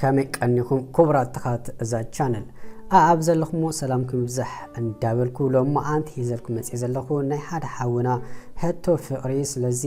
ከመይ ቀኒኹም ክቡራት ተኸታተልቲ እዛ ቻነል? ኣኣብ ዘለኹሞ ሰላምኩም ይብዛሕ እንዳበልኩ፣ ሎማዓንቲ ሒዘልኩም መፅየ ዘለኹ ናይ ሓደ ሓውና ሕቶ ፍቕሪ። ስለዚ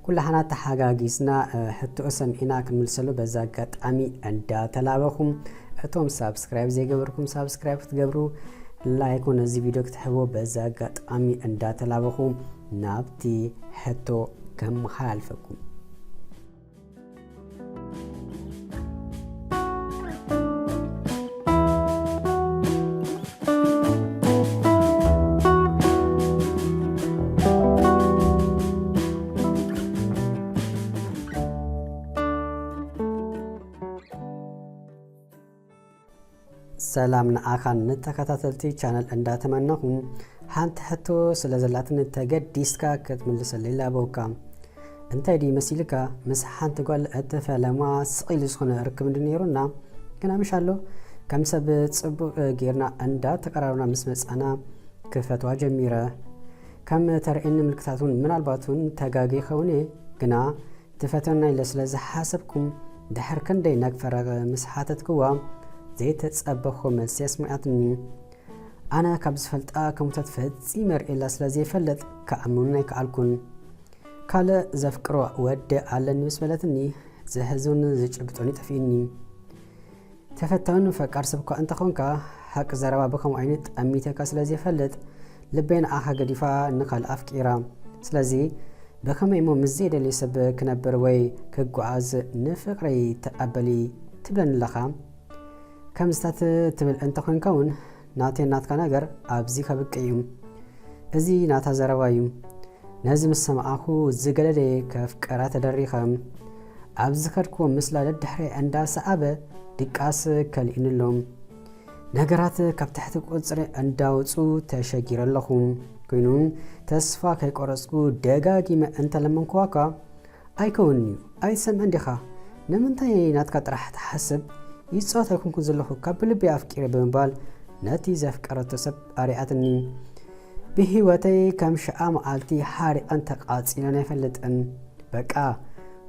ኩላህና ተሓጋጊዝና፣ እ፣ ሕቶኡ ሰሚዕና ክንምልሰሉ በዛ ኣጋጣሚ እንዳተላበኹም፣ እቶም ሳብስክራይብ ዘይገበርኩም ሳብስክራይብ ክትገብሩ፣ ላይክ እውን ነዚ ቪድዮ ክትሕቦ በዛ ኣጋጣሚ እንዳተላበኹ ናብቲ ሕቶ ከመሓላልፈኩም። ሰላም ንዓኻን ንተኸታተልቲ ቻነል እንዳተመነኹ፣ ሓንቲ ሕቶ ስለ ዘላትኒ ተገዲስካ ክትምልሰለይ ይላበወካ። እንታይ ድዩ መሲልካ፣ ምስ ሓንቲ ጓል እተፈለማ ስቕ ኢሉ ዝኾነ ርክብ እንዲ ነይሩና፣ ግና ምሽ ኣሎ ከም ሰብ ጽቡቕ ጌርና እንዳተቀራረብና ምስ መጻና ክፈትዋ ጀሚረ። ከም ተርእየኒ ምልክታት እውን ምናልባት እውን ተጋጊ ይኸውን እየ፣ ግና ትፈትወና ኢለ ስለ ዝሓሰብኩም ድሕር ክንደይ ነግ ፈረቕ ምስ ሓተትክዋ ዘይተጸበኹ መልሲ ኣስሚዓትኒ። ኣነ ካብ ዝፈልጣ ከምኡታት ፈጺመ ርእየላ ስለ ዘይፈልጥ ክኣምኑን ኣይከኣልኩን። ካልእ ዘፍቅሮ ወዲ ኣለኒ ምስ በለትኒ ዝሕዙን ዝጭብጦን ይጠፍእኒ። ተፈታውን ፈቃር ሰብ እኳ እንተኾንካ፣ ሓቂ ዘረባ ብኸምኡ ዓይነት ጠሚተካ ስለ ዘይፈልጥ፣ ልበይ ንዓኻ ገዲፋ ንኻልእ ኣፍቂራ። ስለዚ ብኸመይ እሞ ምስ ዘይደልዮ ሰብ ክነብር ወይ ክጓዓዝ ንፍቕረይ ተቐበሊ ትብለኒ ኣለኻ? ከምዝታት ትብል እንተኾንካ እውን ናተይን ናትካ ነገር ኣብዚ ከብቅዕ እዩ። እዚ ናታ ዘረባ እዩ። ነዚ ምስ ሰማዕኹ ዝገደደ ከፍቅራ ተደሪኸ። ኣብ ዝኸድክዎ ምስላ ደድሕረይ እንዳሰዓበ ድቃስ ከልኢኒ ኣሎ። ነገራት ካብ ትሕቲ ቁጽሪ እንዳወጹ ተሸጊረ ኣለኹ። ኮይኑ ተስፋ ከይቆረጽኩ ደጋጊመ እንተለመንክዋ እኳ ኣይከውንን'ዩ፣ ኣይትሰምዕን ዲኻ? ንምንታይ ናትካ ጥራሕ ትሓስብ? ይጻወት ኣይኮንኩን ዘለኹ፣ ካብ ብልቢ ኣፍቂረ ብምባል ነቲ ዘፍቀረቶ ሰብ ኣርያትኒ። ብህይወተይ ከም ሽዓ መዓልቲ ሓሪቐን ተቓጺለን ኣይፈልጥን። በቃ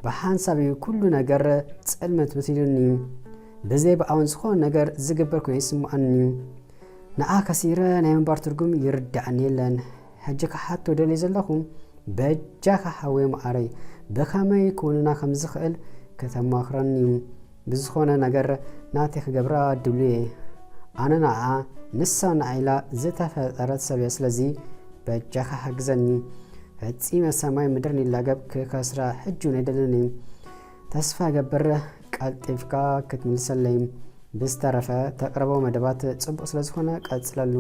ብሓንሳብ እዩ ኩሉ ነገር ጽልምትምት ኢሉኒ። ብዘይ ብኣውን ዝኾነ ነገር ዝግበር ኮይኑ ይስምዓኒ። ንዓ ከሲረ ናይ ምንባር ትርጉም ይርድኣኒ የለን። ሕጂ ክሓቶ ደልየ ዘለኹ፣ በጃኻ ሓወይ መዓረይ፣ ብኸመይ ክውንና ከም ዝኽእል ከተማኽረኒ። ብዝኾነ ነገር ናተይ ክገብራ ድሉየ። ኣነ ንዓ፣ ንሳ ንዓ ኢላ ዝተፈጠረት ሰብ እያ። ስለዚ በጃኻ ሓግዘኒ። ፈጺመ ሰማይ ምድርን ይላገብ ክከስራ ሕጂ እውን ኣይደልን እየ። ተስፋ እገብር ቀልጢፍካ ክትምልሰለይ። ብዝተረፈ ተቕርቦ መደባት ጽቡቕ ስለ ዝኾነ ቀጽለሉ።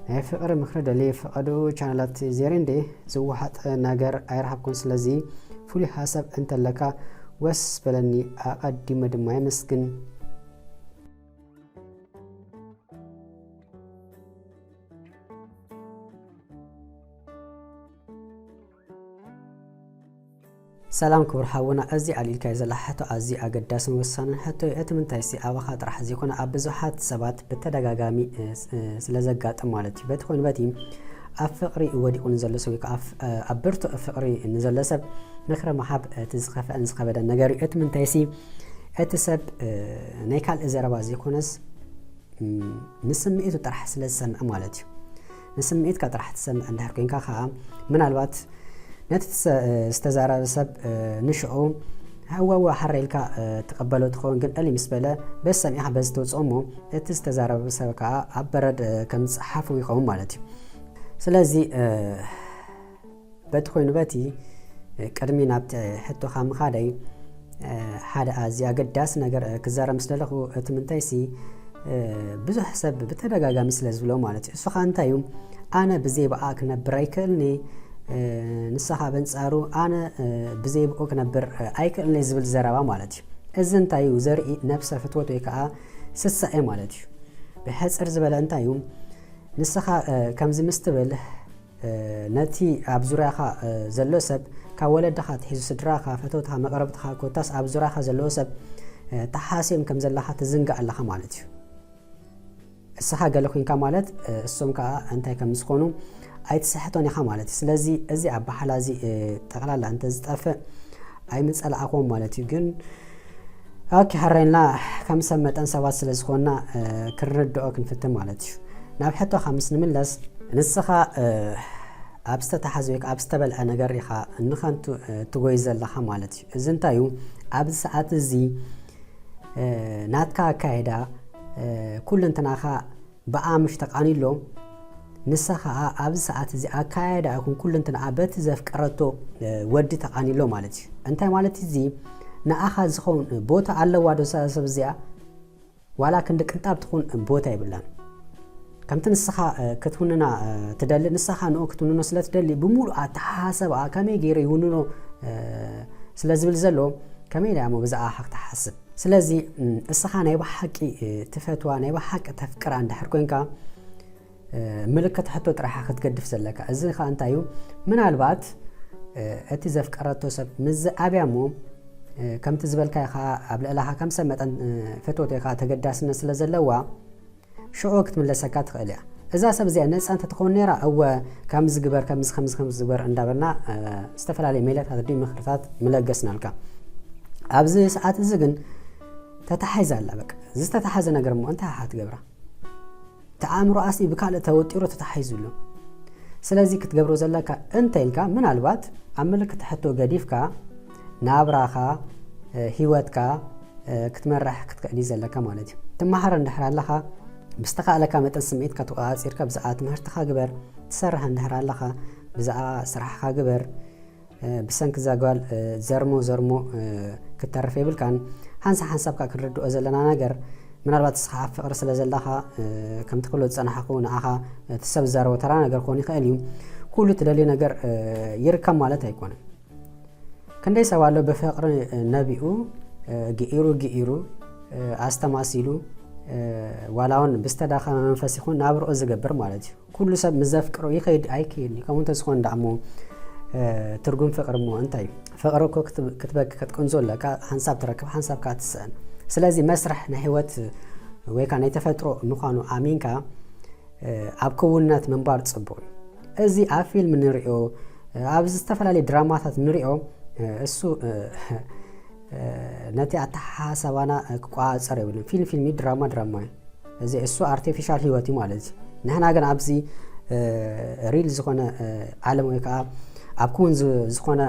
ናይ ፍቕሪ ምኽሪ ደልየ ፍቐዱ ቻነላት ዜሬ እንዴ ዝወሓጥ ነገር ኣይረኸብኩን። ስለዚ ፍሉይ ሓሳብ እንተለካ ወስ በለኒ። ኣቐዲመ ድማ የመስግን። ሰላም ክቡር ሓውና፣ እዚ ኣልዒልካዮ ዘላ ሕቶ ኣዝዩ ኣገዳስን ወሳንን ሕቶ እዩ። እቲ ምንታይሲ ኣባኻ ጥራሕ ዘይኮነ ኣብ ብዙሓት ሰባት ብተደጋጋሚ፣ እ፣ ስ-፣ እ፣ ስለ ዘጋጥም ማለት እዩ። በቲ ኮይኑ በቲ ኣብ ፍቕሪ ወዲቑ ንዘሎ ሰብ ወይ ከዓ ኣብ፣ እ፣ ኣብ ብርቱዕ ፍቕሪ ንዘሎ ሰብ ምኽሪ ምሃብ እቲ ዝኸፍአን ዝኸበደን ነገር እዩ። እቲ ምንታይሲ እቲ ሰብ፣ እ፣ ናይ ካልእ ዘረባ ዘይኮነስ፣ ም፣ ንስምዒቱ ጥራሕ ስለ ዝሰምዕ ማለት እዩ። ንስምዒትካ ጥራሕ ትሰምዕ እንድሕር ኮይንካ ከዓ፣ ምናልባት ነቲ ትሰ-፣ ዝተዛረበ ሰብ፣ እ፣ ንሽዑ ሃዋዋ ሓራ ኢልካ፣ እ፣ ትቐበሎ ትኸውን፣ ግን እሊ ምስ በለ በዚ ሰሚዕኻ በዚ ተውፅኦ እሞ፣ እቲ ዝተዛረበ ሰብ ከዓ ኣብ በረድ፣ እ፣ ከም ዝፀሓፉ ይኸውን ማለት እዩ። ስለዚ፣ እ፣ በቲ ኮይኑ በቲ፣ እ፣ ቅድሚ ናብቲ ሕቶኻ ምኻደይ፣ እ፣ ሓደ ኣዝዩ ኣገዳሲ ነገር፣ እ፣ ክዛረብ ምስ ደለኹ፣ እቲ ምንታይሲ፣ እ፣ ብዙሕ ሰብ ብተደጋጋሚ ስለ ዝብሎ ማለት እዩ። እሱ ኸኣ እንታይ እዩ? ኣነ ብዘይ ብኣ ክነብር ኣይክእልኒ፣ እ፣ ንስኻ በንጻሩ ኣነ፣ እ፣ ብዘይ ብኡ ክነብር፣ እ፣ ኣይክእልኒ ዝብል ዘረባ ማለት እዩ። እዚ እንታይ እዩ ዘርኢ? ነብሰ ፍትወት ወይ ከኣ ስሳኤ ማለት እዩ። ብሕጽር ዝበለ እንታይ እዩ? ንስኻ፣ እ፣ ከምዚ ምስ ትብል፣ እ፣ ነቲ ኣብ ዙርያኻ፣ እ፣ ዘሎ ሰብ፣ ካብ ወለድኻ ኣትሒዙ ስድራኻ፣ ፈተውትኻ፣ መቕረብትኻ፣ ኮታስ ኣብ ዙርያኻ ዘለዎ ሰብ፣ እ፣ ተሓስዮም ከም ዘለኻ ትዝንጋእ ኣለኻ ማለት እዩ። እስኻ ገለ ኮይንካ ማለት፣ እ፣ እሶም ከኣ እንታይ ከም ዝኾኑ ኣይትስሕቶን ኢኻ ማለት እዩ። ስለዚ እዚ ኣበሃህላ እዚ፣ እ፣ ጠቕላላ እንተ ዝጠፍእ ኣይምጸላእኽዎን ማለት እዩ። ግን ኦኬ፣ ሓራይና ከም ሰብ መጠን ሰባት ስለ ዝኾንና፣ እ፣ ክንርድኦ ክንፍትን ማለት እዩ። ናብ ሕቶኻ ምስ ንምለስ፣ ንስኻ፣ እ፣ ኣብ ዝተተሓዘ ወይ ኣብ ዝተበልዐ ነገር ኢኻ ንኸንቱ፣ እ፣ ትጎይ ዘለኻ ማለት እዩ። እዚ እንታይ እዩ? ኣብዚ ሰዓት እዚ፣ እ፣ ናትካ ኣካይዳ፣ እ፣ ኩሉ እንትናኻ ብኣ ምሽ ተቃኒሎ፣ ንሳ ኸኣ ኣብዚ ሰዓት እዚ ኣካያይዳ ይኹን ኩሉ እንትንኣ በቲ ዘፍቀረቶ፣ እ፣ ወዲ ተቃኒሎ ማለት እዩ። እንታይ ማለት እዚ? ንኣኻ ዝኸውን ቦታ ኣለዋ ዶ እዛ ሰብ እዚኣ? ዋላ ክንዲ ቅንጣብ ትኹን ቦታ የብላን። ከምቲ ንስኻ፣ እ፣ ክትውንና፣ እ፣ ትደሊ፣ ንሳ ኸኣ ንኡ ክትውንኖ ስለ ትደሊ፣ ብምሉእ ኣተሓሳስባኣ ከመይ ገይሩ ይውንኖ፣ እ፣ ስለ ዝብል ዘሎ፣ ከመይ ኢላ እሞ ብዛዕባኻ ክትሓስብ? ስለዚ፣ እም፣ እስኻ ናይ ብሓቂ፣ እ፣ ትፈትዋ፣ ናይ ብሓቂ ተፍቅራ እንድሕር ኮንካ፣ እ፣ ምልክት ሕቶ ጥራሕ ክትገድፍ ዘለካ። እዚ ኸኣ እንታይ እዩ? ምናልባት፣ እ፣ እቲ ዘፍቀረቶ ሰብ ምስ ዝኣብያ እሞ፣ እ፣ ከምቲ ዝበልካዮ ኸኣ ኣብ ልዕላኻ ከም ሰብ መጠን፣ እ፣ ፍትወት ወይ ኸኣ ተገዳስነት ስለ ዘለዋ፣ ሽዑ ክትምለሰካ ትኽእል እያ። እዛ ሰብ እዚኣ ነጻ እንተትኸውን ነይራ፣ እወ፣ ከምዚ ግበር፣ ከምዚ፣ ከምዚ፣ ከምዚ ግበር እንዳበልና፣ እ፣ ዝተፈላለዩ ሜላታት ድዩ ምኽርታት ምለገስናልካ። ኣብዚ ሰዓት እዚ ግን ተታሒዛ ኣላ። በቃ፣ ዝተታሓዘ ነገር እሞ እንታይ ኢኻ ትገብራ? እቲ ኣእምሮኣሲ ብካልእ ተወጢሩ ተታሒዙ ኣሎ። ስለዚ ክትገብሮ ዘለካ እንተ ኢልካ፣ ምናልባት ኣብ ምልክት ሕቶ ገዲፍካ ናብራኻ፣ እ፣ ህይወትካ፣ እ፣ ክትመርሕ ክትክእል እዩ ዘለካ ማለት እዩ። ትመሃር እንድሕር ኣለኻ፣ ብዝተኻእለካ መጠን ስምዒትካ ተቆጻጺርካ ብዛዕባ ትምህርትኻ ግበር። ትሰርሕ እንድሕር ኣለኻ፣ ብዛዕባ ስራሕኻ ግበር። እ፣ ብሰንኪ እዛ ጓል፣ እ፣ ዘርሞ ዘርሞ፣ እ፣ ክትተርፍ የብልካን። ሓንሳ ሓንሳብ ከኣ ክንርድኦ ዘለና ነገር፣ ምናልባት እስኻ ኣብ ፍቕሪ ስለ ዘለኻ፣ እ፣ ከምቲ ክብሎ ዝጸናሕኩ ንዓኻ እቲ ሰብ ዝዛረቦ ተራ ነገር ክኾን ይኽእል እዩ። ኩሉ ትደልዮ ነገር፣ እ፣ ይርከብ ማለት ኣይኮነን። ክንደይ ሰብ ኣሎ ብፍቕሪ፣ እ፣ ነቢኡ፣ እ፣ ግኢሩ ግኢሩ፣ እ፣ ኣስተማሲሉ፣ እ፣ ዋላ እውን ብዝተዳኸመ መንፈስ ይኹን ናብርኡ ዝገብር ማለት እዩ። ኩሉ ሰብ ምስ ዘፍቅሮ ይኸይድ ኣይከይድን እዩ። ከምኡ እንተዝኾን ደኣ እሞ፣ እ፣ ትርጉም ፍቕሪ እሞ እንታይ እዩ? ፍቕሪ እኮ ክትብ-፣ ክትበኪ ክትቅንዞ ኣለካ፣ ሓንሳብ ትረክብ፣ ሓንሳብ ከኣ ትስእን። ስለዚ መስርሕ ናይ ህይወት ወይ ከኣ ናይ ተፈጥሮ ምዃኑ ኣሚንካ፣ እ፣ ኣብ ክውንነት ምንባር ጽቡቕ እዩ። እዚ ኣብ ፊልም ንሪኦ፣ እ፣ ኣብ ዝተፈላለዩ ድራማታት ንሪኦ፣ እ፣ እሱ፣ እ፣ እ፣ ነቲ ኣተሓሳባና፣ እ፣ ክቆጻጸር የብሉን። ፊልም ፊልም እዩ፣ ድራማ ድራማ እዩ። እዚ እሱ ኣርቲፊሻል ህይወት እዩ ማለት እዩ። ንሕና ግን ኣብዚ፣ እ፣ ሪል ዝኾነ፣ እ፣ ዓለም ወይ ከኣ ኣብ ክውን ዝ-፣ ዝኾነ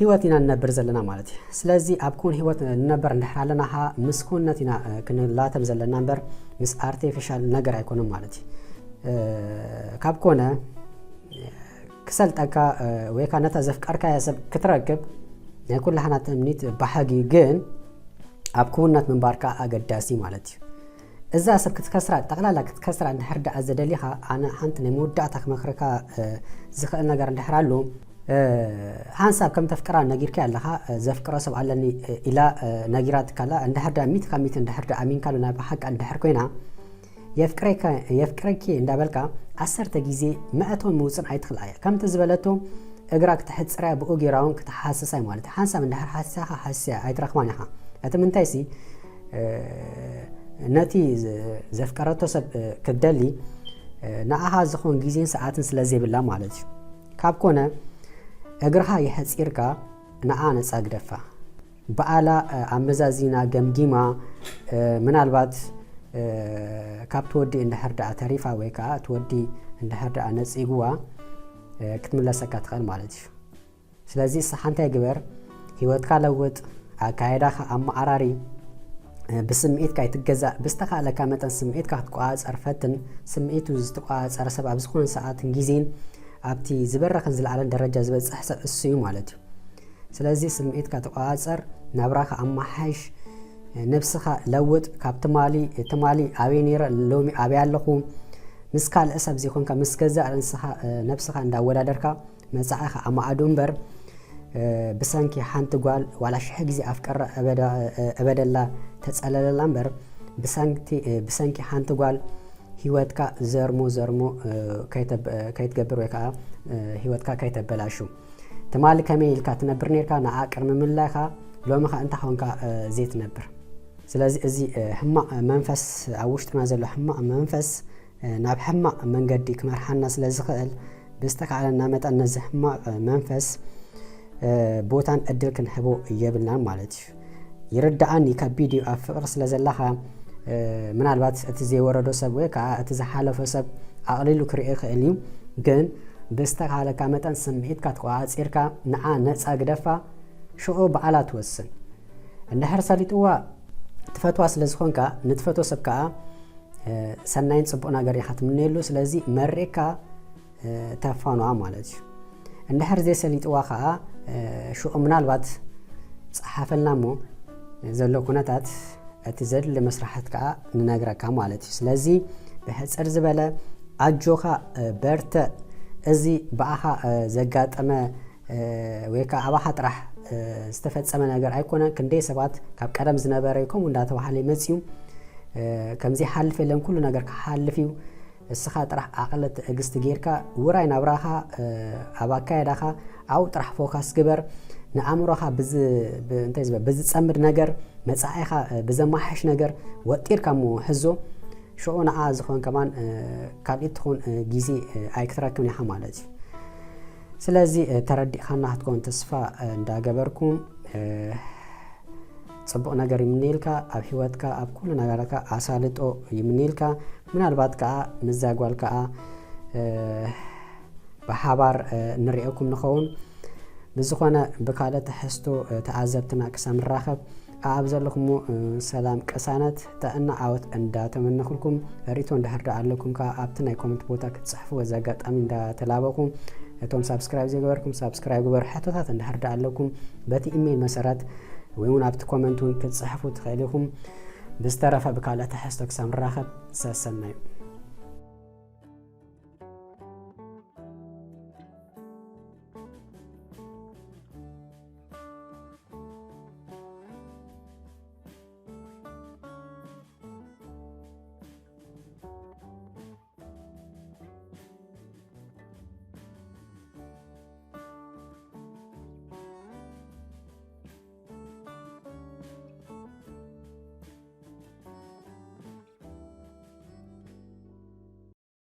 ህይወት ኢና ንነብር ዘለና ማለት እዩ። ስለዚ ኣብ ክውን ህይወት ንነብር እንድሕር ኣለና ኸኣ ምስ ክውንነት ኢና፣ እ፣ ክንላተም ዘለና እምበር ምስ ኣርቲፊሻል ነገር ኣይኮነን ማለት እዩ። እ፣ ካብ ኮነ ክሰልጠካ፣ እ፣ ወይ ከኣ ነታ ዘፍቀርካያ ሰብ ክትረክብ ናይ ኩላህና ትምኒት ባህጊ እዩ። ግን ኣብ ክውንነት ምንባር ከኣ ኣገዳሲ ማለት እዩ። እዛ ሰብ ክትከስራ፣ ጠቕላላ ክትከስራ እንድሕር ደኣ ዘደሊኻ፣ ኣነ ሓንቲ ናይ መወዳእታ ክመኽረካ፣ እ፣ ዝኽእል ነገር እንድሕር ኣሎ፣ እ፣ ሓንሳብ ከም ተፍቅራ ነጊርካያ ኣለኻ፣ እ፣ ዘፍቅሮ ሰብ ኣለኒ፣ እ፣ ኢላ፣ እ፣ ነጊራትካ ኣላ። እንድሕር ደኣ ሚእቲ ካብ ሚእቲ እንድሕር ደኣ ኣሚንካሉ ናይ ብሓቂ እንድሕር ኮይና፣ የፍቅረካ-፣ የፍቅረኪ እንዳበልካ ዓሰርተ ግዜ መእቶን ምውፅን ኣይትኽልኣያ። ከምቲ ዝበለቶ እግራ ክትሕፅርያ ብኡ ጌራ እውን ክትሓስሳ እዩ ማለት እዩ። ሓንሳብ እንድሕር ሓሲሳኻ ሓሲሳ ኣይትረኽባን ኢኻ። እቲ ምንታይሲ፣ እ፣ ነቲ ዘ-፣ ዘፍቀረቶ ሰብ፣ እ፣ ክትደሊ፣ እ፣ ንዓኻ ዝኾን ግዜን ሰዓትን ስለ ዘይብላ ማለት እዩ። ካብ ኮነ እግርኻ የሕፂርካ ንዓ ነፃ ግደፋ። በኣላ፣ እ፣ ኣመዛዚና ገምጊማ፣ እ፣ ምናልባት፣ እ፣ ካብ ትወዲ እንድሕር ደኣ ተሪፋ ወይ ከኣ ትወዲ እንድሕር ደኣ ነጺግዋ፣ እ፣ ክትምለሰካ ትኽእል ማለት እዩ። ስለዚ ንስኻ እንታይ ግበር፣ ህይወትካ ለውጥ፣ ኣካይዳኻ ኣመዓራሪ፣ እ፣ ብስምዒትካ ኣይትገዛእ፣ ብዝተኻእለካ መጠን ስምዒትካ ክትቆጻጸር ፈትን። ስምዒቱ ዝተቆጻጸረ ሰብ ኣብ ዝኾነ ሰዓትን ግዜን ኣብቲ ዝበረኸን ዝለዓለን ደረጃ ዝበጽሕ ሰብ እሱ እዩ ማለት እዩ። ስለዚ ስምዒትካ ተቆጻጸር፣ ናብራኻ ኣመሓይሽ፣ ነብስኻ ለውጥ። ካብ ትማሊ፣ ትማሊ ኣበይ ነይረ፣ ሎሚ ኣበይ ኣለኹ? ምስ ካልእ ሰብ ዘይኮንካ፣ ምስ ገዛእ ርእስኻ፣ ነብስኻ እንዳወዳደርካ መጻኢኻ ኣማዕዱ እምበር፣ ብሰንኪ ሓንቲ ጓል ዋላ ሽሕ ግዜ ኣፍቅራ እበዳ-፣ እበደላ፣ ተጸለለላ እምበር፣ ብሰንኪ፣ ብሰንኪ ሓንቲ ጓል ህይወትካ ዘርሞ ዘርሞ፣ እ፣ ከይተብ-፣ እ፣ ከይትገብር ወይ ከኣ፣ እ፣ ህይወትካ ከይተበላሹ። ትማሊ ከመይ ኢልካ ትነብር ኔርካ፣ ንዓ ቅድሚ ምልላይካ ሎሚ ከኣ እንታይ ኾንካ፣ እ፣ ዘይትነብር። ስለዚ እዚ፣ እ፣ ሕማቕ መንፈስ፣ ኣብ ውሽጥና ዘሎ ሕማቕ መንፈስ፣ እ፣ ናብ ሕማቕ መንገዲ ክመርሓና ስለ ዝኽእል፣ ብዝተኻእለና መጠን ነዚ ሕማቕ መንፈስ፣ እ፣ ቦታን ዕድል ክንህቦ የብልናን ማለት እዩ። ይርዳኣኒ፣ ካብ ቪድዮ ኣብ ፍቕሪ ስለ ዘለኻ ምናልባት እቲ ዘይወረዶ ሰብ ወይ ከዓ እቲ ዝሓለፎ ሰብ ኣቕሊሉ ክርኢ ይኽእል እዩ። ግን ብዝተኻለካ መጠን ስምዒትካ ተቆፃፂርካ ንዓ ነፃ ግደፋ። ሽዑ በዓላ ትወስን። እንድሕር ሰሊጥዋ ትፈትዋ ስለ ዝኾንካ፣ ንትፈትዎ ሰብ ከዓ ሰናይን ፅቡቕ ነገር ኢኻ ትምነየሉ። ስለዚ መሪቕካ ተፋንዋ ማለት እዩ። እንድሕር ዘይሰሊጥዋ ከዓ ሽዑ ምናልባት ፀሓፈልና እሞ ዘሎ ኩነታት እቲ ዘድሊ መስራሕት ከዓ ንነግረካ ማለት እዩ። ስለዚ ብሕፅር ዝበለ ኣጆኻ በርትዕ። እዚ ብኣኻ ዘጋጠመ ወይ ከዓ ኣባኻ ጥራሕ ዝተፈፀመ ነገር ኣይኮነን። ክንደይ ሰባት ካብ ቀደም ዝነበረ ከምኡ እንዳተባሃለ ይመፅዩ። ከምዚ ሓልፍ የለን፣ ኩሉ ነገር ክሓልፍ እዩ። እስኻ ጥራሕ ዓቕሊ ትዕግስቲ ጌርካ ውራይ ናብራኻ ኣብ ኣካየዳኻ ኣብኡ ጥራሕ ፎካስ ግበር። ንኣእምሮኻ ብዝ- ብ- እንታይ ዝበ- ብዝፀምድ ነገር፣ መፃኢኻ ብዘማሓሽ ነገር ወጢርካ እሞ ሕዞ። ሽዑ ንዓ ዝኾን ከማን ካልእ ትኹን ግዜ ኣይክትረክብን ኢኻ ማለት እዩ። ስለዚ ተረዲእኻና ክትከውን ተስፋ እንዳገበርኩ ፅቡቕ ነገር ይምንየልካ ኣብ ህይወትካ፣ ኣብ ኩሉ ነገርካ ኣሳልጦ ይምንየልካ። ምናልባት ከዓ ምዛ ጓል ከዓ ብሓባር ንሪኤኩም ንኸውን። ብዝኾነ ብካልእ ትሕዝቶ ተዓዘብትና ክሳብ ንራኸብ ኣብ ዘለኹሞ ሰላም ቅሳነት ጥዕና ዓወት እንዳተመነኹልኩም፣ ሪቶ እንድሕር ደኣ ኣለኩም ከዓ ኣብቲ ናይ ኮመንት ቦታ ክትፅሕፉ በዚ ኣጋጣሚ እንዳተላበኹ፣ እቶም ሳብስክራይብ ዘይገበርኩም ሳብስክራይብ ግበሩ። ሕቶታት እንድሕር ደኣ ኣለኩም በቲ ኢሜይል መሰረት ወይ እውን ኣብቲ ኮመንት እውን ክትፅሕፉ ትኽእል ኢኹም። ብዝተረፈ ብካልእ ትሕዝቶ ክሳብ ንራኸብ ሰሰናዩ።